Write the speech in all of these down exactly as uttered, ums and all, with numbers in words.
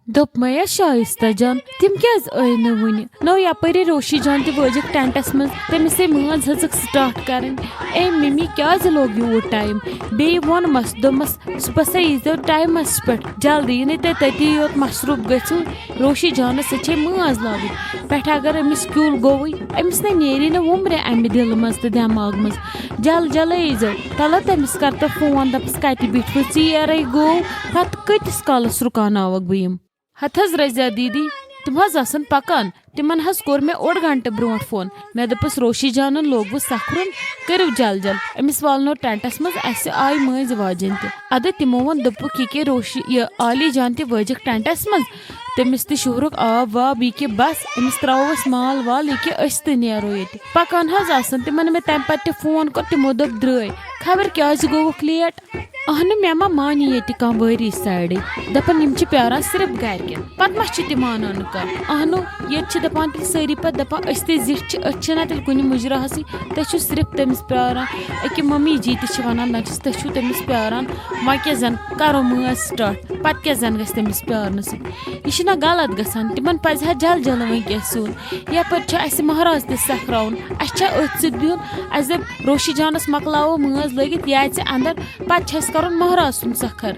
دوٚپمَے یا شایستہ جان، تِم کیٛازِ آے نہٕ وُنہِ؟ نو یپٲرۍ روشی جان تہِ وٲجِکھ ٹینٹس منٛز، تٔمِس ہے مٲنٛز ہیٚژٕکھ سٹارٹ کرٕنۍ۔ اے ممی، کیٛازِ لوٚگ یوٗت ٹایم؟ بیٚیہِ ووٚنمَس، دوٚپمَس، صُبحَسٕے ییٖزیو ٹایمَس پٮ۪ٹھ، جلدی، یہِ نہٕ تُہۍ تٔتی یوت مصروٗف گٔژھِو۔ روشی جانَس سۭتۍ چھے مٲنٛز لاگٕنۍ۔ پٮ۪ٹھٕ اگر أمِس کیُل گوٚوُے، أمِس نَے نیری نہٕ وُمرِ اَمہِ دِلہٕ منٛز تہٕ دٮ۪ماغہٕ منٛز۔ جل جلٕے ییٖزیو۔ تَلہ تٔمِس کَر تہٕ فون، دَپَس، کَتہِ بیٖٹھوٕ ژیرَے گوٚو، پَتہٕ کۭتِس کالَس رُکاوناوَکھ بہٕ یِم؟ ہتہٕ حظ رضیہ دیدی، تِم حظ آسن پکان۔ تِمن حظ کوٚر مےٚ اوٚڑ گنٹہٕ برونٛٹھ فون۔ مےٚ دوٚپُس، روشی جانن لوگوُ سکھرُن، کٔرِو جل جل۔ أمِس والنو ٹینٹس منٛز، اسہِ آیہِ مٲنٛزِ واجٮ۪ن تہِ۔ ادٕ تِمو ووٚن، دوٚپُکھ، یہِ کہِ روشی، یہِ عالی جان تہِ وٲجِکھ ٹینٹس منٛز، تٔمِس تہِ شوہرُکھ آب واب، یہِ کہِ بس، أمِس ترٛاوو أسۍ مال وال، یہِ کہِ أسۍ تہِ نیرو ییٚتہِ۔ پکان حظ آسن۔ تِمن مےٚ تمہِ پتہٕ تہِ فون کوٚر، تِمو دوٚپ، درٛٲے۔ خبر کیٛازِ گوٚوُکھ لیٹ۔ اہنُو، مےٚ ما مانی ییٚتہِ کانٛہہ وٲری سایڈٕے۔ دپان، یِم چھِ پیاران صرف گرِکٮ۪ن۔ پتہٕ ما چھِ تِم مانان نہٕ کانٛہہ؟ اہنُو، ییٚتہِ چھِ دپان تیٚلہِ سٲری پتہٕ دپان، أسۍ تہِ زِٹھۍ چھِ، أسۍ چھِنہ تیٚلہِ کُنہِ مُجراہسٕے، تُہۍ چھِو صرف تٔمِس پیاران۔ أکہِ ممی جی تہِ چھِ ونان، نہ چھِس، تُہۍ چھِو تٔمِس پیاران۔ وۄنۍ کیٛاہ زن کرو مٲنٛز سٹارٹ، پتہٕ کیٛاہ زن گژھِ تٔمِس پیارنہٕ سۭتۍ؟ یہِ چھِنہ غلط گژھان؟ تِمن پزِ ہا جل جل وۄنۍ کینٛہہ سیُن۔ یپٲرۍ چھُ اسہِ مہراز تہِ سکھراوُن، اسہِ چھا أتھۍ سۭتۍ بِہُن؟ اسہِ دوٚپ، روشی جانس مۄکلاوو مٲنٛز لٲگِتھ، یہِ اژِ اندر، پتہٕ چھِ اَسہِ کَرُن مہراز سُنٛد سخر۔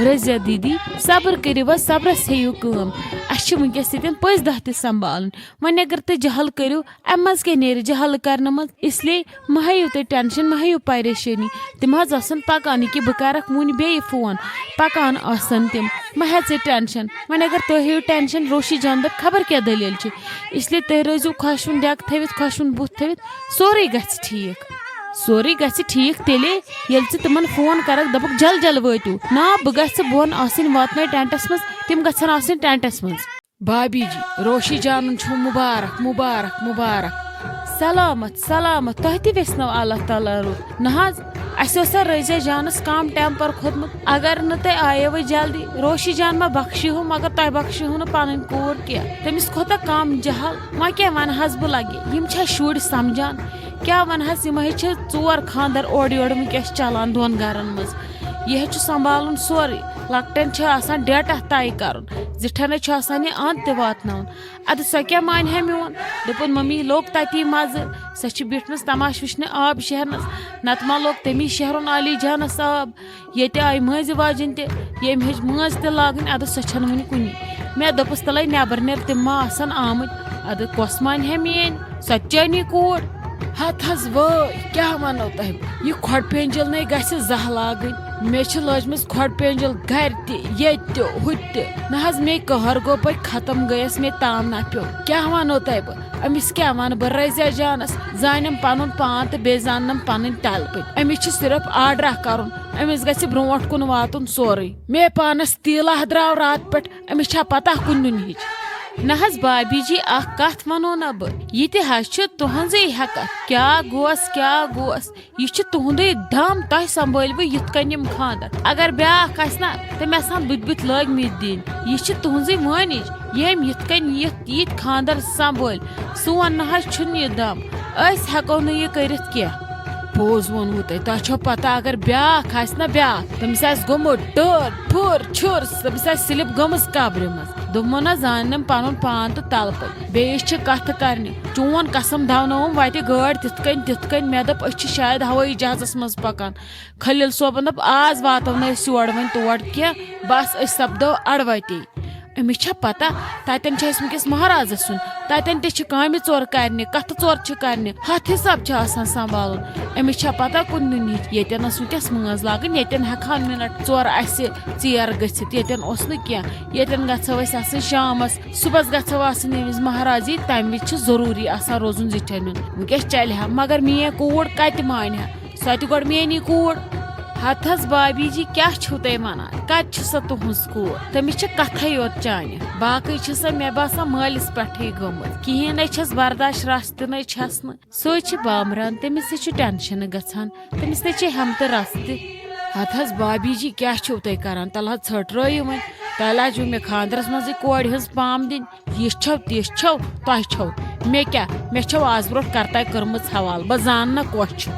رضیہ دیدی، صبر کٔرِو حظ، صبرس ہیٚیِو کٲم۔ اَسہِ چھِ وٕنکیٚس ییٚتٮ۪ن پٔژھۍ دَہ تہِ سنبھالٕنۍ۔ وۄنۍ اگر تُہۍ جہل کٔرِو، اَمہِ منٛز کیٛاہ نیرِ جہل کرنہٕ منٛز؟ اس لیے مہ ہیٚیِو تُہۍ ٹینشن، مہ ہیٚیِو پریشٲنی۔ تِم حظ آسن پکان، یہِ کہِ بہٕ کرکھ وُنہِ بیٚیہِ فون، پکان آسن تِم۔ مہ ہیٚہ ژٕ ٹینشن۔ وۄنۍ اگر تُہۍ ہیٚیِو ٹینشن، روشی جان دَپہِ خبر کیٛاہ دٔلیٖل چھِ۔ اس لیے تُہۍ روزِو خۄشوُن ڈٮ۪کہٕ تھٲوِتھ، خۄشوُن بُتھ تھٲوِتھ، سورُے گژھِ ٹھیٖک۔ سورُے گژھِ ٹھیٖک تیٚلے، ییٚلہِ ژٕ تِمن فون کرکھ، دپکھ، جل جل وٲتِو۔ نا، بہٕ گژھٕ بۄن آسٕنۍ واتنٲے ٹینٹس منٛز، تِم گژھن آسٕنۍ ٹینٹس منٛز۔ بابی جی، روشی جانن چھُ مُبارک، مُبارک، مُبارک۔ سلامت، سلامت، تۄہہِ تہِ ویژھنو اللہ تعالیٰ رُت۔ نہ حظ، اسہِ اوس سا رضیہ جانس کم ٹیمپر کھوٚتمُت۔ اگر نہٕ تُہۍ آیوٕے جلدی، روشی جان ما بخشی ہو، مگر تۄہہِ بخشی ہو نہٕ پنٕنۍ کوٗر کینٛہہ۔ تٔمِس کھوٚتا کم جہل۔ وۄنۍ کیٛاہ ونہٕ حظ بہٕ لگہِ؟ یِم چھا شُرۍ سمجھان؟ کیٛاہ ونہس، یِم ہے چھِ ژور خاندر اورٕ یورٕ وٕنکیٚس چلان دۄن گرن منٛز۔ یہِ ہے چھُ سنبھالُن سورُے۔ لۄکٹٮ۪ن چھِ آسان ڈیٹہ طے کرُن، زِٹھٮ۪ن ہے چھُ آسان یہِ اند تہِ واتناوُن۔ ادٕ سۄ کیٛاہ مانہِ ہا میون؟ دوٚپُن، ممی لوٚگ تتی مزٕ، سۄ چھِ بیٖٹھمٕژ تماشہٕ وٕچھنہِ آب شیہرنس، نتہٕ ما لوٚگ تٔمی شیہرُن علی جانس آب۔ ییٚتہِ آیہِ مٲنٛزِ واجٮ۪ن تہِ، ییٚمۍ ہیٚچ مٲنٛز تہِ لاگٕنۍ، اَدٕ سۄ چھَنہٕ وُنہِ کُنی۔ مےٚ دوٚپُس، تَلَے نٮ۪بر نیر، تِم ما آسَن آمٕتۍ۔ اَدٕ کۄس مانہِ ہے میٛٲنۍ؟ سۄ تہِ چٲنی کوٗر۔ ہَتھ حظ وٲے، کیٛاہ وَنو تۄہہِ بہٕ؟ یہِ کھۄڈٕ پینجل نے گژھِ زاہ لاگٕنۍ۔ مےٚ چھِ لٲجمٕژ کھۄڈٕ پینجل گرِ تہِ، ییٚتہِ تہِ، ہُتہِ تہِ۔ نہ حظ، مے قہر گوٚو، بہٕ ختم گٔیَس، مے تام نہ پیوٚو۔ کیٛاہ وَنو تۄہہِ بہٕ؟ أمِس کیٛاہ وَنہٕ بہٕ؟ رضیہ جانَس زانٮ۪م پَنُن پان تہٕ بیٚیہِ زاننَم پَنٕنۍ تَلہٕ پٔتۍ۔ أمِس چھِ صرف آرڈرا کَرُن۔ أمِس گژھِ برونٛٹھ کُن واتُن سورُے۔ مے پانَس تیٖلہ درٛاو راتہٕ پٮ۪ٹھ، أمِس چھا پتہ کُنہِ دُنہِچ؟ نہ حظ بابی جی، اکھ کتھ ونو نہ بہٕ، یہِ تہِ حظ چھِ تُہنٛزٕے ہٮ۪کتھ۔ کیٛاہ گوس، کیٛاہ گوس؟ یہِ چھِ تُہنٛدُے دم، تۄہہِ سنبھٲلوٕ یِتھ کٔنۍ یِم خاندر۔ اگر بیٛاکھ آسہِ نہ، تٔمۍ آسان بٕتھِ بٕتھِ لٲگمٕتۍ دِنۍ۔ یہِ چھِ تُہنٛزٕے وٲنِج، ییٚمۍ یِتھ کٔنۍ یِتھ، یِتھ خاندر سنبھٲلۍ۔ سون نہ حظ چھُنہٕ یہِ دم، أسۍ ہٮ۪کو نہٕ یہِ کٔرِتھ کینٛہہ۔ پوٚز ووٚنوُ تۄہہِ۔ تۄہہِ چھو پتہ، اگر بیٛاکھ آسہِ نہ بیٛاکھ، تٔمِس آسہِ گوٚمُت ٹٔر، پھُر، چھُر، تٔمِس آسہِ سِلِپ گٔمٕژ قبرِ منٛز۔ دوٚپمو نہ، زاننم پنُن پان تہٕ تلہٕ پٔتۍ۔ بیٚیِس چھِ کتھٕ کرنہِ۔ چون قسم دونووُم وتہِ گٲڑۍ تِتھ کٔنۍ، تِتھ کٔنۍ۔ مےٚ دوٚپ، أسۍ چھِ شاید ہوٲیی جہازس منٛز پکان۔ خلیل صٲبن دوٚپ، آز واتو نہٕ أسۍ یور وۄنۍ تور کینٛہہ، بس أسۍ سپدو اڑوتے۔ أمِس چھا پتہ، تتٮ۪ن چھُ اَسہِ وٕنکیٚس مہرازس یُن، تتٮ۪ن تہِ چھِ کامہِ ژور کرنہِ، کتھٕ ژور چھِ کرنہِ، ہتھ حساب چھُ آسان سنبھالُن۔ أمِس چھا پتہ کُنہِ دُنہِچ؟ ییٚتٮ۪ن ٲس وٕنکیٚس مٲنٛز لاگٕنۍ، ییٚتٮ۪ن ہٮ۪کہٕ ہن منٹ ژور اسہِ ژیر گٔژھِتھ، ییٚتٮ۪ن اوس نہٕ کینٛہہ، ییٚتٮ۪ن گژھو أسۍ آسٕنۍ شامس، صُبحس گژھو آسٕنۍ أمِس مہرازی، تمہِ وِزِ چھُ ضروٗری آسان روزُن زِٹھٮ۪ن ہُنٛد۔ وٕنکیٚس چلہِ ہا، مگر میٲنۍ کوٗر کتہِ مانہِ ہا؟ سۄ تہِ گۄڈٕ میٲنی کوٗر۔ ہتہٕ حظ بابی جی، کیٛاہ چھِو تُہۍ ونان؟ کتہِ چھِ سۄ تُہنٛز کوٗر؟ تٔمِس چھِ کتھے یوت چانہِ، باقٕے چھِ سۄ مےٚ باسان مٲلِس پٮ۪ٹھٕے گٔمٕژ۔ کِہیٖنۍ نَے چھَس برداش، رژھ تہِ نَے چھَس نہٕ۔ سُے چھِ بامبران، تٔمِس تہِ چھُ ٹینشنہٕ گژھان، تٔمِس نَے چھِ ہٮ۪متہٕ رژھ تہِ۔ ہتہٕ حظ بابی جی، کیٛاہ چھِو تُہۍ کران؟ تَلہٕ حظ ژھٔٹرٲیِو وۄنۍ، تۄہہِ لاجِو مےٚ خانٛدرس منٛزٕے کورِ ہٕنٛز پام دِنۍ۔ یہِ چھو، تہِ چھو، تۄہہِ چھو۔ مےٚ کیٛاہ؟ مےٚ چھو آز برونٛٹھ کرتاے کٔرمٕژ حوالہٕ، بہٕ زانہٕ نہ کۄس چھِ۔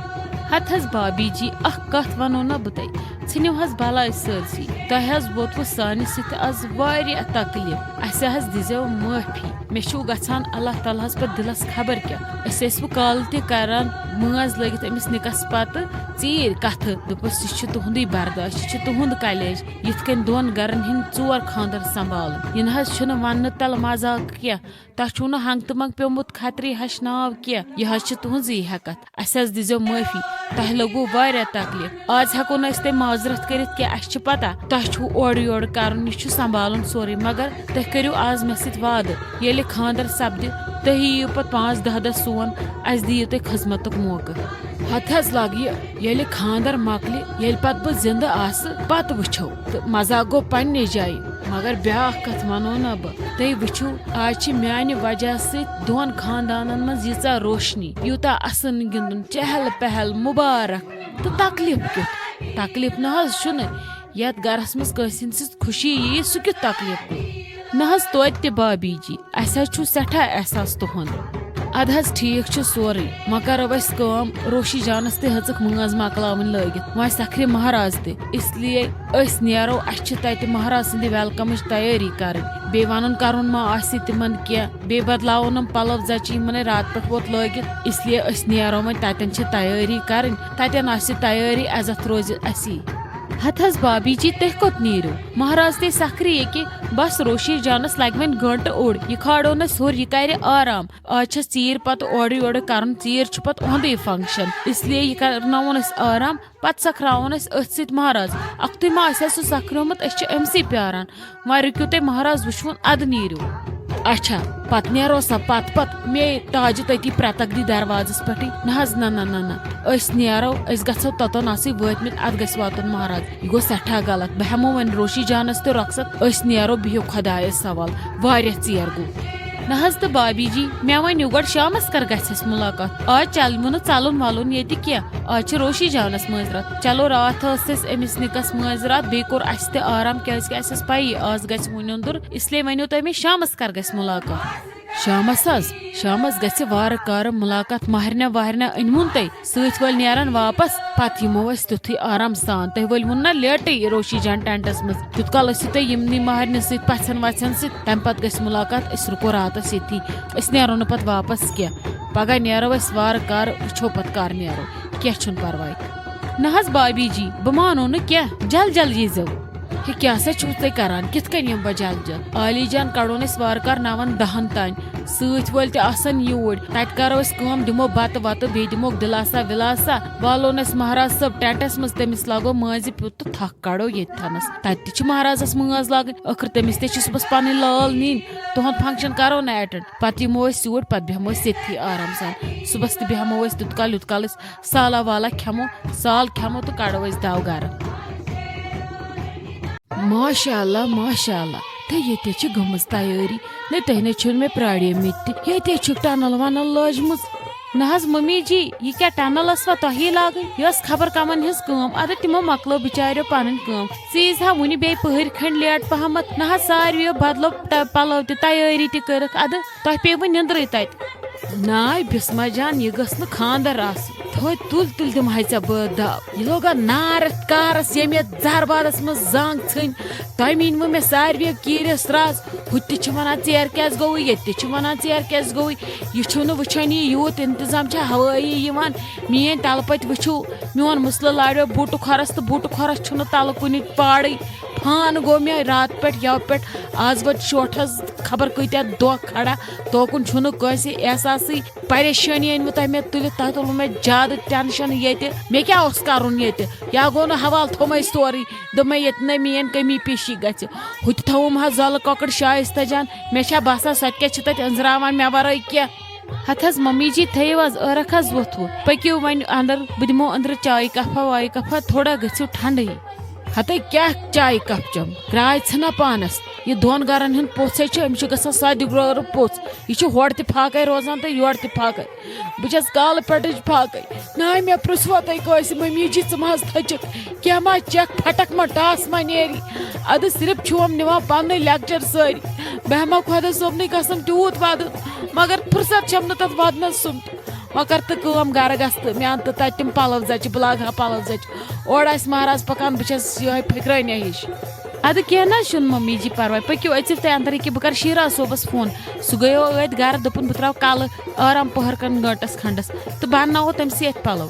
ہتہٕ حظ بابی جی، اکھ کتھ ونو نہ بہٕ تۄہہِ، ژھٕنِو حظ بلاے سٲرسٕے۔ تۄہہِ حظ ووتوٕ سانہِ سۭتۍ از واریاہ تکلیف۔ اسہِ حظ دیزیو معٲفی۔ مےٚ چھُو گژھان اللہ تعالیٰ ہس پتہٕ دِلس خبر کیٛاہ۔ أسۍ ٲسۍ وٕ کالہٕ تہِ کران مٲنٛز لٲگِتھ أمِس نِکس پتہٕ ژیٖرۍ کتھٕ۔ دوٚپُس، "یہِ چھُ تُہُنٛدُے برداش، یہِ چھُ تُہُنٛد کلیج۔ یِتھ کٔنۍ دۄن گرن ہٕنٛدۍ ژور خاندر سنبھالٕنۍ۔ یہِ نہ حظ چھُنہٕ وننہٕ تل مذاق کینٛہہ۔ تۄہہِ چھُو نہٕ ہنٛگ تہٕ منٛگ پیوٚمُت خطرٕے ہش ناو کینٛہہ۔ یہِ حظ چھِ تُہٕنٛزٕے ہٮ۪کتھ۔ اسہِ حظ دیزیو معٲفی۔ تۄہہِ لوٚگوُ واریاہ تکلیف۔ آز ہٮ۪کو نہٕ أسۍ تۄہہِ معذرت کٔرِتھ کینٛہہ۔ اسہِ چھِ پتہ تۄہہِ چھُو اورٕ یورٕ کرُن، یہِ چھُ سنبھالُن سورُے، مگر تُہۍ کٔرِو آز مےٚ سۭتۍ وعدٕ، ییٚلہِ خاندر سپدِ، تُہۍ یِیِو پتہٕ پانٛژھ دَہ دۄہ سون، اسہِ دِیِو تُہۍ خدمتُک موقعہٕ۔" ہتہٕ حظ لگہِ، ییٚلہِ خاندر مۄکلہِ، ییٚلہِ پتہٕ بہٕ زِندٕ آسہٕ، پتہٕ وٕچھو۔ تہٕ مزاق گوٚو پننہِ جایہِ، مگر بیٛاکھ کتھ ونو نہٕ بہٕ۔ تُہۍ وٕچھِو، آز چھِ میانہِ وجہ سۭتۍ دۄن خاندانن منٛز ییٖژاہ روشنی، یوٗتاہ اسُن گِنٛدُن، چہل پہل، مبارک۔ تہٕ تکلیف کیُتھ؟ تکلیف نہ حظ چھُنہٕ۔ یتھ گرس منٛز کٲنٛسہِ ہٕنٛدِ سۭتۍ خوشی ییہِ، سُہ کیُتھ تکلیف گوٚو؟ نہ حظ توتہِ تہِ بابی جی، اسہِ حظ چھُ سٮ۪ٹھاہ احساس تُہُنٛد۔ ادٕ حظ ٹھیٖک چھُ سورُے، وۄنۍ کرو أسۍ کٲم، روشی جانس تہِ ہیٚژٕکھ مٲنٛز مۄکلاوٕنۍ لٲگِتھ، وۄنۍ سکھرِ مہراز تہِ، اس لیے أسۍ نیرو، اسہِ چھِ تتہِ مہراز سٕنٛدِ welcomeٕچ تیٲری کرٕنۍ، بیٚیہِ ونُن کرُن ما آسہِ تِمن کینٛہہ، بیٚیہِ بدلاوو نہٕ پلو زچہِ یِمن راتہٕ پٮ۪ٹھ ووت لٲگِتھ، اس لیے أسۍ نیرو وۄنۍ، تتٮ۪ن چھِ تیٲری کرٕنۍ، تتٮ۪ن آسہِ تیٲری، عزت روزِ اسی۔ ہتہٕ حظ بابی جی، تُہۍ کوٚت نیٖرِو؟ مہراز تہِ سکھرِ ییٚکہِ، بس روشی جانس لگہِ وۄنۍ گٲنٹہٕ اوٚڑ، یہِ کھالو نہٕ أسۍ ہیوٚر، یہِ کرِ آرام۔ آز چھس ژیٖرۍ پتہٕ اورٕ یورٕ کرُن، ژیٖرۍ چھُ پتہٕ اُہُندٕے function، اس لیے یہِ کرناوون أسۍ آرام، پتہٕ سکھراوون أسۍ أتھۍ سۭتۍ مہراز۔ اکھتُے ما آسہِ ہا سُہ سکھریومُت، أسۍ چھِ أمسٕے پیاران۔ وۄنۍ رُکِو تُہۍ، مہراز وٕچھوُن، ادٕ نیٖرِو۔ اچھا، پتہٕ نیرو سا پتہٕ پتہٕ مے تاجہِ تٔتی پرٛتکھ دی دروازس پٮ۪ٹھٕے۔ نہ حظ، نہ، نہ، نہ، نہ، أسۍ نیرو، أسۍ گژھو توٚتن آسٕے وٲتمٕتۍ، اتھ گژھِ واتُن مہراز۔ یہِ گوٚو سٮ۪ٹھاہ غلط۔ بہٕ ہٮ۪مو وۄنۍ روشی جانس تہِ رۄخصت، أسۍ نیرو، بِہِو خۄدایس حوال، واریاہ ژیر گوٚو۔ نہ حظ تہٕ بابی جی، مےٚ ؤنِو گۄڈٕ شامس کر گژھِ اَسہِ مُلاقات؟ آز چلوٕ نہٕ ژلُن ولُن ییٚتہِ کینٛہہ، آز چھِ روشی جانس مٲنٛزِ راتھ۔ چلو راتھ ٲس اَسہِ أمِس نِکس مٲنٛزِ راتھ، بیٚیہِ کوٚر اَسہِ تہِ آرام، کیازِ کہِ اَسہِ ٲس پَیی آز گژھِ وُنیُنٛدُر، اس لیے ؤنِو تُہۍ مےٚ شامس کر گژھِ مُلاقات؟ شامس حظ، شامس گژھِ وارٕ کارٕ مُلاقات۔ مہرنہِ وہرنہِ أنۍوُن تۄہہِ؟ سۭتۍ وٲلۍ نیرن واپس، پتہٕ یِمو أسۍ تیُتھُے آرام سان۔ تۄہہِ ؤلۍوُن نا لیٹٕے روشی جان ٹینٹس منٛز۔ تیُت کال ٲسِو تُہۍ یِمنٕے مہرنہِ سۭتۍ، پژھٮ۪ن وژھٮ۪ن سۭتۍ، تمہِ پتہٕ گژھِ مُلاقات۔ أسۍ رُکو راتس ییٚتی، أسۍ نیرو نہٕ پتہٕ واپس کینٛہہ۔ پگاہ نیرو أسۍ وارٕ کارٕ، وٕچھو پتہٕ کر نیرو، کینٛہہ چھُنہٕ پرواے۔ نہ حظ بابی جی، بہٕ مانو نہٕ کینٛہہ، جل جل ییٖزیو۔ ہے، کیٛاہ سا چھِو تُہۍ کران؟ کِتھ کٔنۍ یِمہٕ بہٕ جل جل؟ عالی جان کڑون أسۍ وارٕ کار نون دہن تام۔ سۭتۍ وٲلۍ تہِ آسن یوٗرۍ۔ تتہِ کرو أسۍ کٲم، دِمو بتہٕ وتہٕ، بیٚیہِ دِموکھ دِلاسا وِلاسا۔ والون أسۍ مہراز صٲب ٹینٹس منٛز، تٔمِس لاگو مٲنٛزِ پیوٗت تہٕ تھکھ کڑو ییٚتہِ تھنس۔ تتہِ تہِ چھِ مہرازس مٲنٛز لاگٕنۍ۔ ٲخٕر تٔمِس تہِ چھِ صُبحس پنٕنۍ لال نِنۍ۔ تُہُنٛد function کرو نہٕ attend۔ پتہٕ یِمو أسۍ یوٗرۍ، پتہٕ بیٚہمو أسۍ ییٚتھی آرام سان۔ صُبحس تہِ بیٚہمو أسۍ تیُت کال، یُت کال أسۍ سالا والا کھٮ۪مو، سال کھٮ۪مو تہٕ کڑو أسۍ دو گرٕ۔ ماشاء اللہ، ماشاء اللہ۔ تہٕ ییٚتہِ چھِ گٔمٕژ تیٲری۔ نہ، تُہۍ نہ چھِو مےٚ پرٛاریمٕتۍ تہِ۔ ییٚتہِ چھُکھ tunnel وَنَل لٲجمٕژ۔ نہ حظ ممی جی، یہِ کیٛاہ tunnel ٲسوا تۄہی لاگٕنۍ؟ یہِ ٲس خبر کَمَن ہٕنٛز کٲم۔ اَدٕ تِمو مۄکلٲو بِچاریو پَنٕنۍ کٲم۔ ژٕ ییٖزِ ہا وُنہِ بیٚیہِ پٔہٕرۍ کھنٛڈۍ late پَہمَتھ۔ نہ حظ، ساروِیو بدلو ٹ-، پَلو تہِ، تیٲری تہِ کٔرٕکھ۔ اَدٕ تۄہہِ پیٚیہِ وۄنۍ نیٚنٛدرٕے تَتہِ۔ ناے بسمہ جان، یہِ گٔژھ نہٕ خاندر آسٕنۍ۔ تھوٚد تُل تُل دِمہٕ ہاے ژےٚ بہٕ دب۔ یہِ لوگا نار اتھ کارس، ییٚمۍ یتھ زہر بادس منٛز زنگ ژھٕنۍ۔ تۄہہِ میٖنوٕ مےٚ ساروِیو کیٖرِس رز۔ ہُہ تہِ چھِ ونان ژیر کیٛازِ گوٚوُے، ییٚتہِ تہِ چھِ ونان ژیر کیٛازِ گوٚوُے۔ یہِ چھُو نہٕ وٕچھٲنی، یوٗت انتظام چھا ہوٲیی یِوان۔ میٲنۍ تلہٕ پتۍ وٕچھِو، میون مسلہٕ لاریو بوٗٹہٕ کھۄرس تہٕ بوٗٹہٕ کھۄرس چھُنہٕ تلہٕ کُنہِ پاڑٕے۔ فان گوٚو مےٚ راتہٕ پٮ۪ٹھ یَوٕ پٮ۪ٹھ۔ آز وٲتۍ شوٹھس خبر کۭتیٛاہ دۄہ کھڑا، توکُن چھُنہٕ کٲنٛسہِ احساسٕے۔ پریشٲنی أنۍ وٕ تۄہہِ مےٚ تُلِتھ، تۄہہِ تُلوٕ مےٚ زیادٕ tension ییٚتہِ۔ مےٚ کیٛاہ اوس کرُن ییٚتہِ؟ یا گوٚو نہٕ حوالہٕ تھوٚمے سورُے، دوٚپمَے ییٚتہِ نَے میٛٲنۍ کمی پیشی گژھِ۔ ہُتہِ تھوٚوُم حظ زَلہٕ کۄکُر شایستہ جان، مےٚ چھا باسان سۄ تہِ کیٛاہ چھِ تَتہِ أنٛزراوان مےٚ وَرٲے کینٛہہ؟ ہتہٕ حظ ممی جی، تھٲیِو حظ ٲرکھ حظ ووٚتھوُ، پٔکِو وۄنۍ اندر، بہٕ دِمو أندرٕ چایہِ کپھا وایہِ کپھا، تھوڑا گٔژھِو ٹھنڈٕے۔ ہتے کیٛاہ چایہِ کپ چم؟ کرٛاے ژھٕنا پانس۔ یہِ دۄن گرن ہُنٛد پوٚژھ ہے چھُ، أمِس چھُ گژھان سادِ گرورٕ پوٚژھ۔ یہِ چھُ ہورٕ تہِ پھاکے روزان تہٕ یورٕ تہِ پھاکے۔ بہٕ چھَس کالہٕ پٮ۪ٹھٕچ پھاکے۔ ناے مےٚ پرٛژھوا تۄہہِ کٲنٛسہِ، مٔمی جی ژٕ ما حظ تھٔچِکھ؟ کینٛہہ ما چکھ پھٹکھ ما ٹاس ما نیری؟ اَدٕ صرف چھُوم نِوان پننُے lecture سٲری۔ بہٕ ہٮ۪مہٕ ہا خۄدا صٲبنٕے قسم تیوٗت ودُن، مگر فرصت چھَم نہٕ تتھ ودنس سُمب۔ وۄنۍ کر تہٕ کٲم، گرٕ گژھ تہٕ مےٚ اَن تہٕ تَتہِ تِم پَلو زَچہِ، بہٕ لاگہٕ ہا پَلو زَچہِ۔ اورٕ آسہِ مہراز پَکان، بہٕ چھَس یِہوٚے پھٔکرٲنیا ہِش۔ اَدٕ کینٛہہ نہ حظ چھُنہٕ ممی جی پَرواے، پٔکِو أژِو تُہۍ اَندَر، ییٚکیٛاہ بہٕ کَرٕ شیٖرا صٲبَس فون۔ سُہ گٔیو أتھۍ گَرٕ، دوٚپُن بہٕ ترٛاوٕ کَلہٕ آرام پٔہر کَن گٲنٛٹَس کھنٛڈَس تہٕ بہٕ اَنناوو تٔمۍ سٕے اَتھِ پَلو۔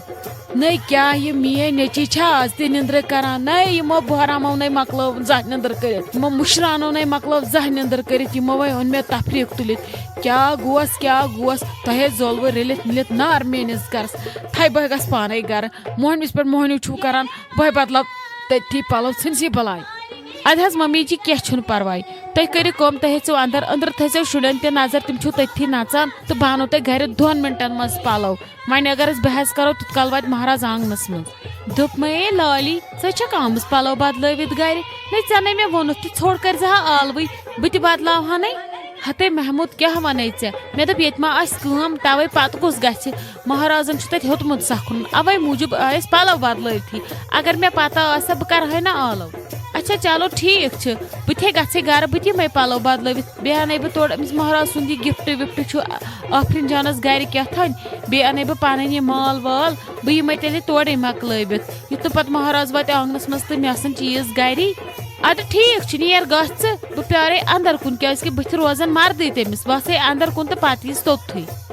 نٔے کیٛاہ یہِ میٛٲنۍ نیٚچی چھا آز تہِ نِندرٕ کران؟ نٔے یِمو بۄہرامو نَے مۄکلٲو زانٛہہ نِندٕر کٔرِتھ، یِمو مُشرانو نَے مۄکلٲو زانٛہہ نِندٕر کٔرِتھ، یِمو وَے اوٚن مےٚ تفریٖق تُلِتھ۔ کیٛاہ گوس، کیٛاہ گوس؟ تۄہے زولوٕ رٔلِتھ مِلِتھ نار میٛٲنِس گرس۔ تھَے بہٕ گژھٕ پانے گرٕ۔ موہنوِس پٮ۪ٹھ موہنیوٗ چھُو کران، بہٕ بدلاو تٔتھی پلو، ژھٕنۍ سی بلاے۔ اَدٕ حظ ممی جی، کینٛہہ چھُنہٕ پرواے۔ تُہۍ کٔرِو کٲم، تُہۍ أژِو اندر، أنٛدرٕ تھٲیزیو شُرٮ۪ن تہِ نظر، تِم چھِو تٔتھی نژان تہٕ بہٕ انو تۄہہِ گرِ دۄن منٹن منٛز پلو۔ وۄنۍ اگر أسۍ بحث کرو، تیوٗت کال واتہِ مہراز آنگنس منٛز۔ دوٚپمَے، "اے لالی، ژٕ چھَکھ آمٕژ پَلو بدلٲوِتھ گَرِ؟ ہے، ژےٚ نے مےٚ ووٚنُتھ تہِ، ژھوٚڑ کٔرۍزِہا آلوٕے، بہٕ تہِ بدلاوہَنے۔" ہتے محمود، کیٛاہ وَنے ژےٚ؟ مےٚ دوٚپ، ییٚتہِ ما آسہِ کٲم، تَوَے پَتہٕ کُس گژھِ؟ مہرازَن چھُ تَتہِ ہیوٚتمُت سَکھُن، اَوَے موٗجوٗب آیَس پَلو بدلٲوتھٕے۔ اگر مےٚ پَتہ آسہِ ہا، بہٕ کَرٕہَے نہ آلو۔ اچھا، چلو، ٹھیٖک چھُ، بہٕ تہِ ہے گژھٕ گَرٕ، بہٕ تہِ یِمَے پَلو بدلٲوِتھ۔ بیٚیہِ اَنَے بہٕ تورٕ أمِس مہراز سُنٛد یہِ gift وِفٹ چھُ آفرین جانَس گَرِ کیٛاہ تھانۍ، بیٚیہِ اَنَے بہٕ پَنٕنۍ یہِ مال وال، بہٕ یِمَے تیٚلہِ تورَے مۄکلٲوِتھ۔ یُتھ نہٕ پَتہٕ مہراز واتہِ آنٛگنَس منٛز تہٕ مےٚ آسَن چیٖز گَری۔ اَدٕ ٹھیٖک چھُ، نیر گژھ ژٕ، بہٕ پیارَے اَندَر کُن، کیٛازِکہِ بٕتھِ روزَن مَردٕے تٔمِس، بہٕ آسَے اَندَر کُن تہٕ پَتہٕ یِیٖس توٚتتھٕے۔